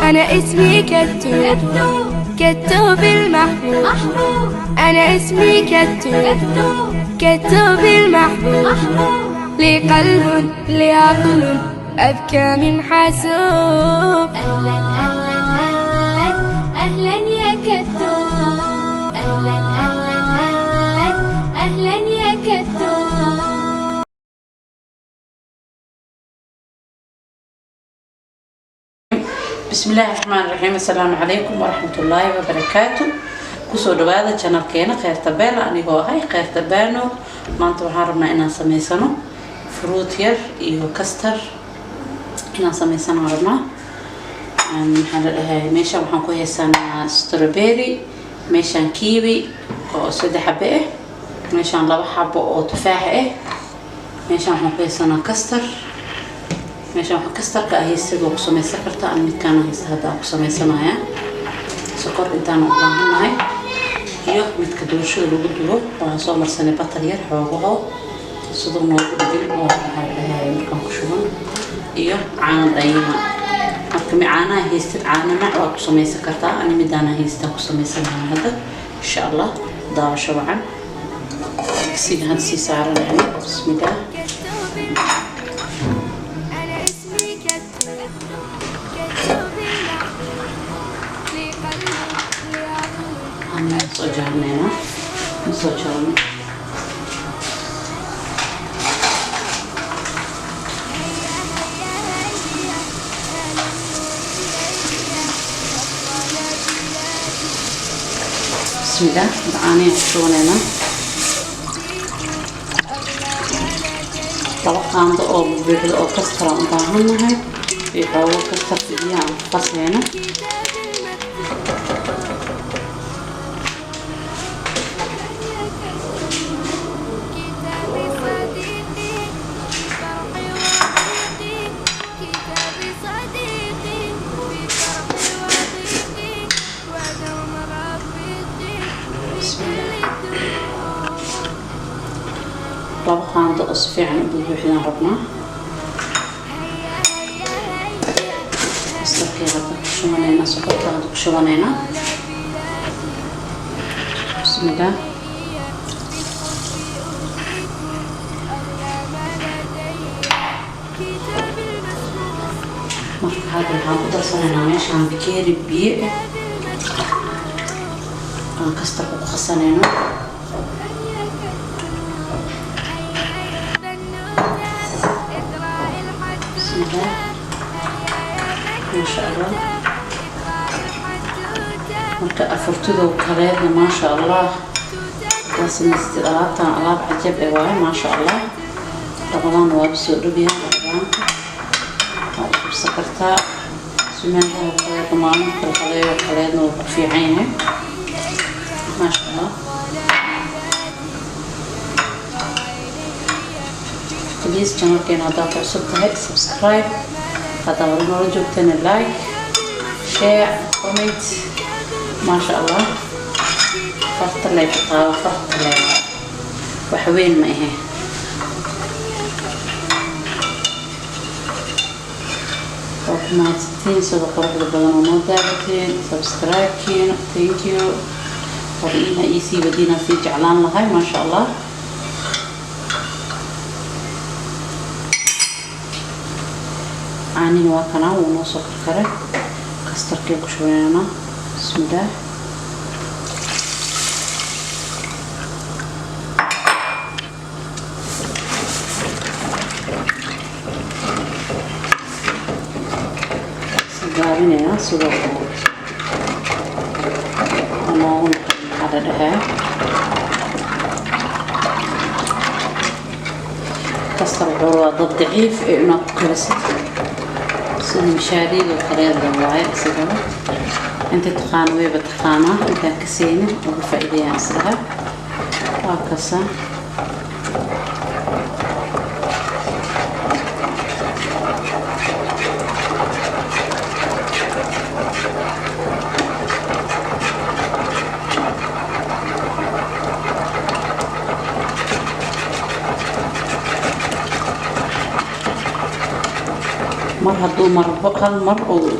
أنا اسمي كتوب، كتوب المحبوب. أنا اسمي كتوب، كتوب المحبوب. لي قلب لي عقل أذكى من حاسوب. أهلا أهلا أهلا أهلا يا كتوب، أهلا أهلا أهلا أهلا يا كتوب. Bismi illaahi raxmaan raxiim. Assalaamu calaykum waraxmatullaahi wabarakaatu. Kusoo dhawaada channelkeena Kheyrta Beela, anigoo ahay Kheyrta Baano. Maanta waxaan rabnaa inaan sameysano fruit yar iyo custard inaan sameysano rabnaa. Maxaa la dhahay, meeshaan waxaan ku haysanaa strawberry, meeshaan kiwi oo saddex xabo ah, meeshaan laba xabo oo tufaax ah, meeshaan waxaan ku haysanaa custard. Meeshaan waxaa custardka ah haystad waa ku samaysan kartaa, ama midkaan haysta hadda aan ku sameysanaya. Sokor intaan u baahannahay iyo midka doolshada lagu dubo. Waxaan soo marsanay butter yar xoogaho siduu noogu dhigin oo waxaa la dhahay markaan ku shuban, iyo caano dhayma. Marka mi caanaha haystid, caano mac waa ku samaysan kartaa. Ani midaana haystaa ku sameysanaya hadda, insha Allah. Daawasho wacan. Digsiga hadda sii saaranayna. Bismillaah. أنا اسمي كتوب، كتوب المحبوب. لي قلب لي عقل Aan soo jarneynaa, soo jarno. هيا هيا هيا هيا أطفال بلادي. Bismillaah. Caanihi ku shubaneynaa. أغلى ما لدي. 2 qaando oo buuxda oo custard aan u baahannahay iyo xoogo custardka biyaha aan ku qasayno. كتاب المكتوب، كتابي صديقي في فرحي وضيقي، كتابي صديقي في فرحي وضيقي، ودوم رفيقي في كل الدروب. 2 qaando oo si fiican u buuxdaan rabnaa. هيا هيا هيا Custardkii hadda ku shubaneynaa, sokorta hadda ku shubaneynaa. Bismillaah. بالحب أهديكم أغلى ما لدي، كتابي المسموم. Marka hadda waxaan ku darsanaynaa meeshaan bakeeri biyo ah aan custardka ku qasanayno. هيا كتوب، هيا يا بنوتة اقرأ الحدوتة. Bismillaah. هيا يا Maasha Allah. بنوتة اقرأ الحدوتة. Marka afurtidoo kaleedna, maasha Allah, توتة. waa samaystid alaabtan, alaab cajab eh waaye, maasha Allah. Ramadaan waaba soo dhowyahay, Ramadaanka waa u qabsan kartaa. Sumaadaha kaleedna, maalin kale qaleeyo kaleedna wuu ku fiican yahay, maasha Allah. Please, channelkeena haddaa ku cusub tahay, subscribe. Haddaa wali noola joogtana, like, share, comment. Maasha Allah, farta lay ku taaba, farta lay, wax weyn ma ahe. Waa ku mahadsantiin sida quruxda badan oo noo daawateen, subscribe-kiina, thank you. War ina iisii wadiinaa sii jeclaan lahay, maasha Allah. Caanina waa kanaa, wuu noo soo karkaray. Custardkii ku shubaynaa. Bismillaah. Gaabinayaa sidoo oo noogu noqon. Maxaa la dhahaa, custard wuxuu rabaa dad daciif ee inaad ku karisid, sida mishaariida oo kaleeda waaye isagaba. Inta taqaano wayba taqaanaa, intaan ka siinin uga faa'iideeyaan isdhaha. Waa kasa. Mar Hadduu marbo hal mar uu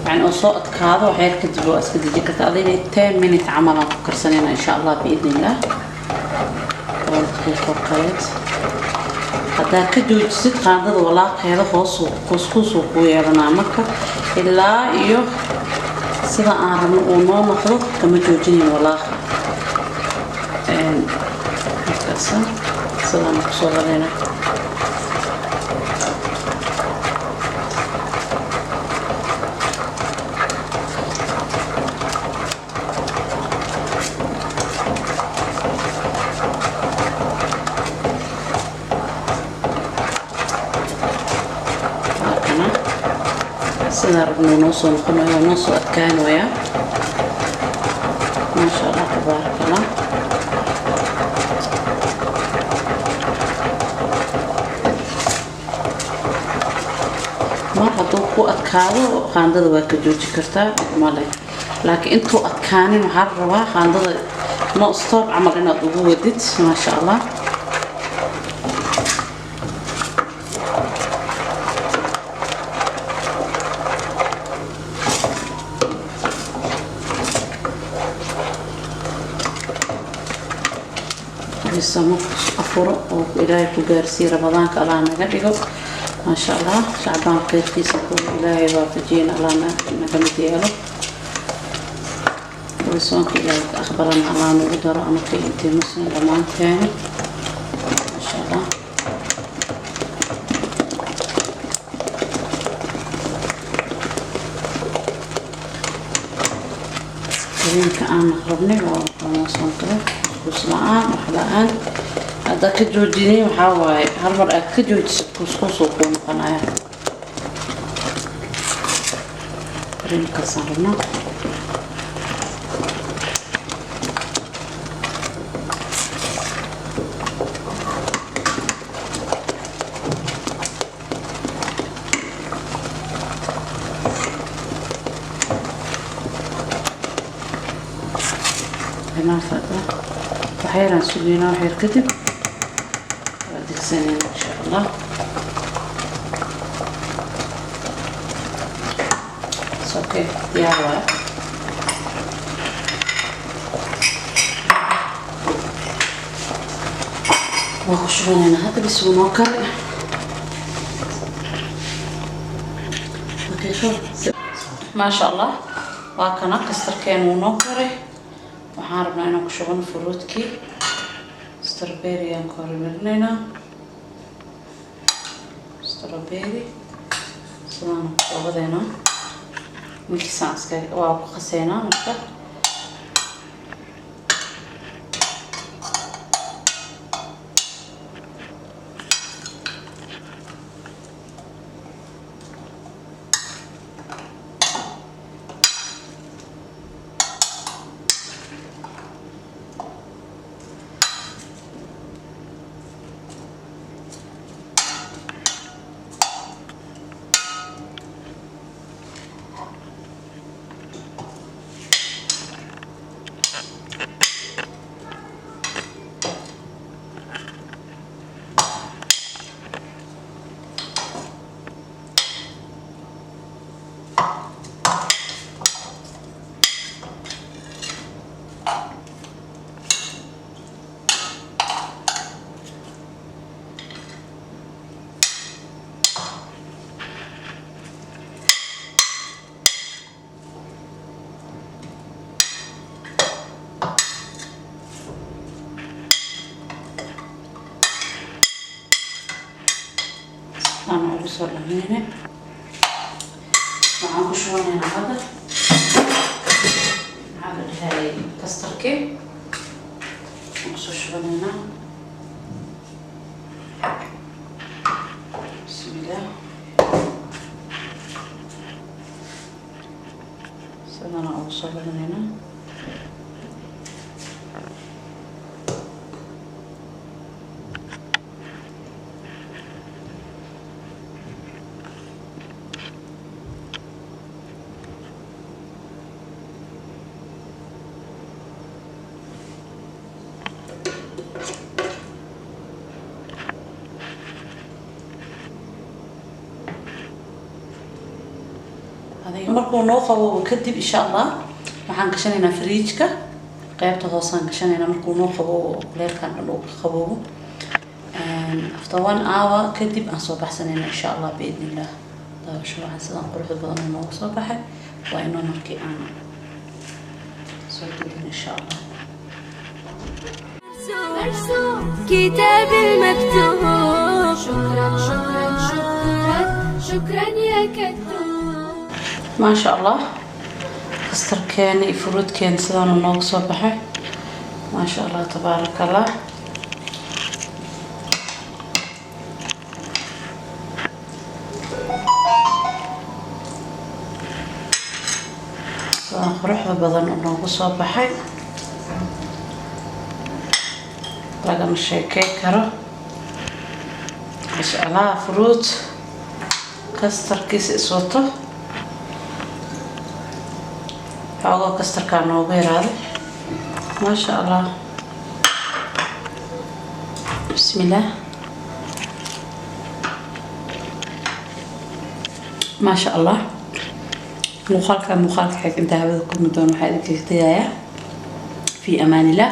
yani uu soo adkaado, waxyar kadib waa iska deji kartaa. Adina 10 minute camal aan ku karsanayna, insha Allah biidni illah. 2 daqiiqo kaleed haddaa ka joojisid, qaandada walaaqeeda hoos kuuskuusuu kuu yeelanaa. Marka ilaa iyo sida aan rabno uu noo noqdo kama joojinayn walaaqa. Markaasa sidaan kusoo wadayna. Kana sidaa rabno noo soo noqonayo, noo soo adkaanaya, maasha Allah, tabaaraka Allah. Mar hadduu ku adkaado qaandada waa ka jooji kartaa male, laakiin intuu adkaanin waxaa la rabaa qaandada no stop camal inaad ugu wadid, maasha Allah. Samo afuro oo Ilaahay ku gaarsiiye Ramadaanka, Allah naga dhigo, maasha Allah. Shacbaan khayrkiisa kuwa Ilaahay waafajiyeen Allah naga mid yeelo, kuwa soonka Ilaahay ka aqbalana Allah nagu daro, anaka intay muslim dhammaanteena, maasha Allah. Habeenka aan rabnay waa noo soo galo kuskus la-aan, wax la-aan. Haddaad ka joojinin, waxaa waaye hal mar aad ka joojisid, kuskus uu kuu noqonaya. Kareemkaasaan rabnaa. Waxyaraan sugeynaa, waxyar kadib waa degsanayna, insha Allah. It's okay, diyaar waaye. Waa ku shubanaynaa hadda, bis wuu noo kare daqiiqo, maasha Allah. Waa kana kastarkeen wuu noo karay. Waxaan rabnaa inaan ku shubano fruitkii. Strawberry aan ka hormarinaynaa. Strawberry sidaan kusoo wadeynaa, milkisaan iska waa ku qaseynaa marka. Aan ugu soo dhameynay, waxaan ku shubanaynaa hadda, maxaa la dhahayay, kastarkii waan kusoo shubanaynaa. Bismillaah, sidana ugu soo badinaynaa. Adiga markuu noo qaboobo kadib, insha Allah, waxaan gashanaynaa fridge-ka, qaybta hoosaan gashanaynaa. Markuu noo qaboobo oo kuleelkan dhan uu ka qaboobo, after one hour kadib aan soo baxsanayna, insha Allah, biidni Illah. Daawasho waxaan sidaan quruxda badan oo noogu soo baxay. Waa inoo markii aan soo duubin, insha Allah. مرسوم كتاب المكتوب. شكرا شكرا شكرا شكرا يا كتوب. Maasha Allah, custard-keena iyo fruit-keena sidaanu noogu soo baxay. Maasha Allah, tabaaraka Allah. Sidaan quruxda badan oo noogu soo baxay, lagama sheekey karo. Maasha Allah, fruit custard-kiisa iswato. Xoogoo custard-kaa noogu yaraaday. Maasha Allah, bismillaah. Maasha Allah, muuqaalka muuqaalka xig inta hawada kulmi doon, waxaa idinkaga tegayaa fi amaan Illah.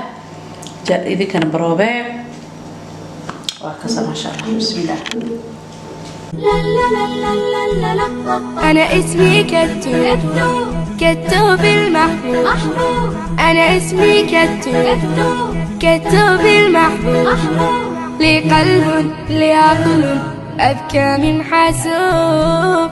Idinkana baroobee waa kasa. Maasha Allah, bismillaah. لا لا لا لا لا لا لا. أنا اسمي كتوب، كتوب المحبوب. أنا اسمي كتوب، كتوب المحبوب. لي قلب، لي عقل أذكى من حاسوب.